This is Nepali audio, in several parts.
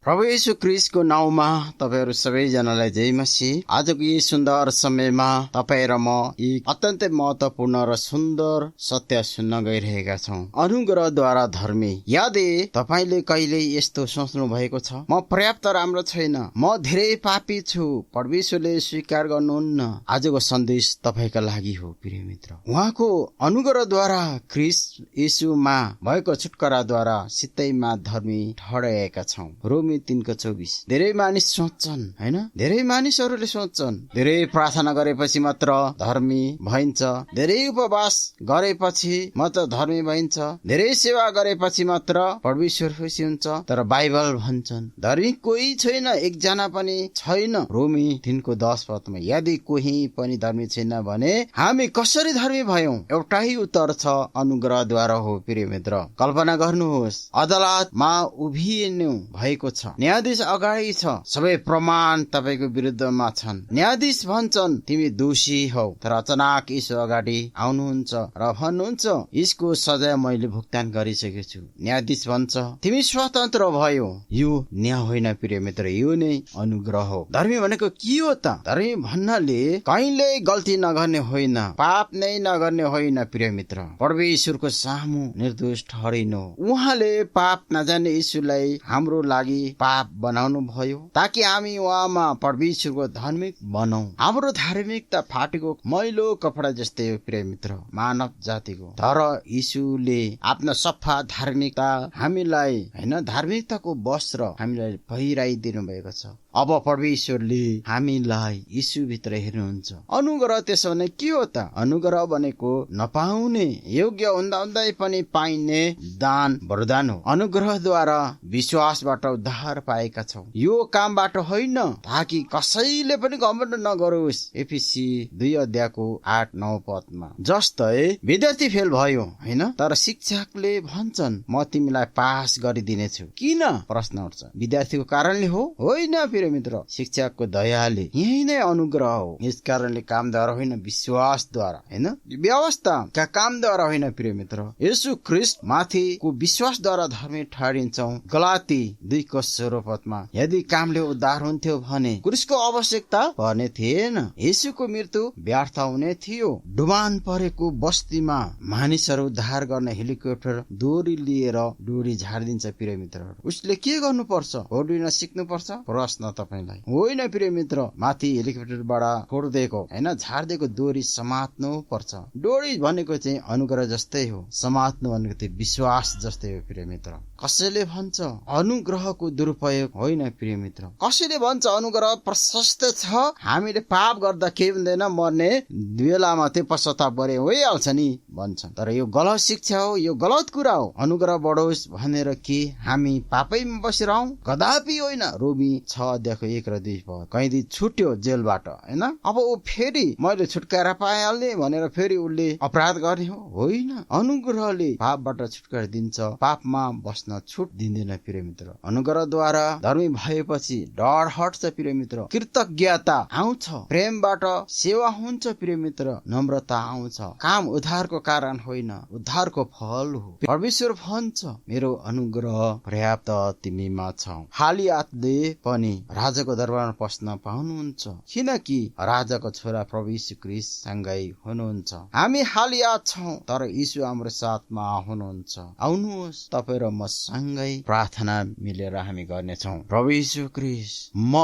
प्रभु येशू ख्रीष्टको नाउँमा तपाईहरु सबैजनालाई जय मसीह। आजको यी सुन्दर समयमा तपाई र म यी अत्यन्तै महत्त्वपूर्ण र सुन्दर सत्य सुन्न गइरहेका छौं। अनुग्रहद्वारा धर्मी। यादे तपाईले कहिले यस्तो सोच्नु भएको छ, म पर्याप्त राम्रो छैन, म धेरै पापी छु, परमेश्वरले स्वीकार गर्नुहुन्न। आजको सन्देश तपाईका लागि हो प्रिय मित्र। उहाँको अनुग्रहद्वारा ख्रीष्ट येशूमा भएको छुटकाराद्वारा सित्तैमा धर्मी ठहराएका छौं। रोमी 3:24। धेरै मानिस सोच्छन् हैन, धेरै मानिसहरूले सोच्छन् धेरै प्रार्थना गरेपछि मात्र धर्मी भइन्छ, धेरै उपवास गरेपछि मात्र धर्मी भइन्छ, धेरै सेवा गरेपछि मात्र परमेश्वर खुसी हुन्छ। तर बाइबल भन्छन् धर्मी कोही छैन, एकजना पनि छैन। रोमी 3:10 यदि कोही पनि धर्मी छैन भने हामी कसरी धर्मी भयौं? एउटै उत्तर छ, अनुग्रहद्वारा हो प्रिय मित्र। कल्पना गर्नुहोस्, अदालतमा उभिनु भएको छ, न्यायाधीश अगाडि छ, सबै प्रमाण तपाईको विरुद्धमा छन्। न्यायाधीश भन्छन् तिमी दोषी हौ, तर अचानक यीशु अगाडि आउनुहुन्छ र भन्नुहुन्छ यसको सजाय मैले भुक्तान गरिसकेको छु। न्यायाधीश भन्छ तिमी स्वतन्त्र भयो। यो न्याय होइन प्रिय मित्र, यो नै अनुग्रह हो। धर्मी भनेको के हो त? धर्मी भन्नाले कहिले गल्ती नगर्ने होइन, पाप नै नगर्ने होइन प्रिय मित्र। परमेश्वरको सामु निर्दोष ठहरिनु। उहाँले पाप नजान्ने यीशुलाई हाम्रो लागि पाप बनाउनु भयो ताकि हामी उहाँमा परमेश्वरको धार्मिक बनौं। हाम्रो धार्मिकता फाटेको मैलो कपडा जस्तै हो प्रिय मित्र, मानव जातिको। तर यीशुले आफ्नो सफा धार्मिकता हामीलाई हैन, धार्मिकताको वस्त्र हामीलाई पहिराइदिनु भएको छ। अब परमेश्वरले हामीलाई यीशु भित्र हेर्नुहुन्छ। अनुग्रह त्यसो भने के हो त? अनुग्रह भनेको नपाउने, योग्य हुँदा हुँदै पनि पाइने दान वरदान हो। अनुग्रहद्वारा विश्वासबाट उद्धार पाएका छौं, यो कामबाट होइन ताकि कसैले पनि घमण्ड नगरोस्। एफिसी 2:8-9 जस्तै विद्यार्थी फेल भयो हैन, तर शिक्षकले भन्छन् म तिमीलाई पास गरिदिनेछु। किन? प्रश्न उठ्छ। विद्यार्थीको कारणले हो? होइन प्रिय मित्र, शिक्षकको दयाले। यही नै अनुग्रह हो। यस कारणले कामद्वारा होइन, विश्वासद्वारा हैन, व्यवस्थाका कामद्वारा होइन प्रिय मित्र। येशू ख्रीष्ट माथिको विश्वासद्वारा धर्मी ठहरिन्छौं। गलाती 2:16 यदि कामले उद्धार हुन्थ्यो भने क्रुसको आवश्यकता पर्ने थिएन, येशूको मृत्यु व्यर्थ हुने थियो। डुबान परेको बस्तीमा मानिसहरू उद्धार गर्न हेलिकप्टर डोरी लिएर डोरी झारिदिन्छ प्रिय मित्र। उसले के गर्नुपर्छ? होडिन सिक्नु पर्छ? प्रश्न तपाईलाई। होइन प्रिय मित्र, माथि हेलिकप्टरबाट छोड्दिएको हैन, झार्दिएको डोरी समात्नु पर्छ। डोरी भनेको चाहिँ अनुग्रह जस्तै हो, समात्नु भनेको चाहिँ विश्वास जस्तै हो प्रिय मित्र। कसैले भन्छ अनुग्रहको दुरुपयोग होइन प्रिय मित्र। कसैले भन्छ अनुग्रह प्रशस्त छ, हामीले पाप गर्दा केही हुँदैन, मर्ने बेलामा त्यो पश्चाताप गरे होइहाल्छ नि भन्छ। तर यो गलत शिक्षा हो, यो गलत कुरा हो। अनुग्रह बढोस् भनेर के हामी पापैमा बसिरहौं? कदापि होइन। रोमी 6:1-2 कैदी छुट्यो जेलबाट हैन, अब ऊ फेरि मैले छुटकारा पाइहाल्ने भनेर फेरि उसले अपराध गर्ने हो? होइन। अनुग्रहले पापबाट छुटकारा दिन्छ, पापमा बस्न छुट दिँदैन प्रिय मित्र। अनुग्रहद्वारा धर्मी भएपछि डर हट्छ प्रिय मित्र, कृतज्ञता आउँछ, प्रेमबाट सेवा हुन्छ प्रिय मित्र, नम्रता आउँछ। काम उद्धारको कारण होइन, उद्धारको फल हो। परमेश्वर भन्छ मेरो अनुग्रह पर्याप्त तिमीमा छ। खाली हातले पनि राजाको दरबारमा पस्न पाउनुहुन्छ, किनकि राजाको छोरा प्रभु येशू ख्रीष्ट सँगै हुनुहुन्छ। हामी खाली हात छौं, तर येशू हाम्रो साथमा हुनुहुन्छ। आउनुहोस्, तपाईँ र म सँगै प्रार्थना मिलेर हामी गर्नेछौँ। प्रभु येशू ख्रीष्ट, म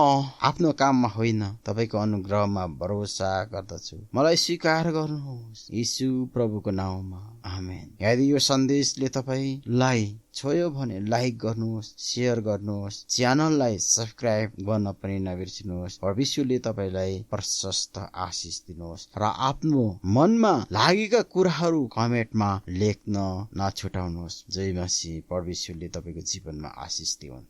आफ्नो काममा होइन तपाईको अनुग्रहमा भरोसा गर्दछु, मलाई स्वीकार गर्नुहोस् येशू प्रभुको नाउँमा, आमेन। यदि यो सन्देशले तपाईलाई छोयो भने लाइक गर्नुहोस्, शेयर गर्नुहोस्, च्यानललाई सब्स्क्राइब गर्न पनि नबिर्सिनुहोस्। परमेश्वरले तपाईलाई प्रशस्त आशिष दिनुहोस् र आफ्नो मनमा लागेका कुराहरू कमेन्टमा लेख्न नछुटाउनुहोस्। जय मसीह। परमेश्वरले तपाईको जीवनमा आशिष दिउन्।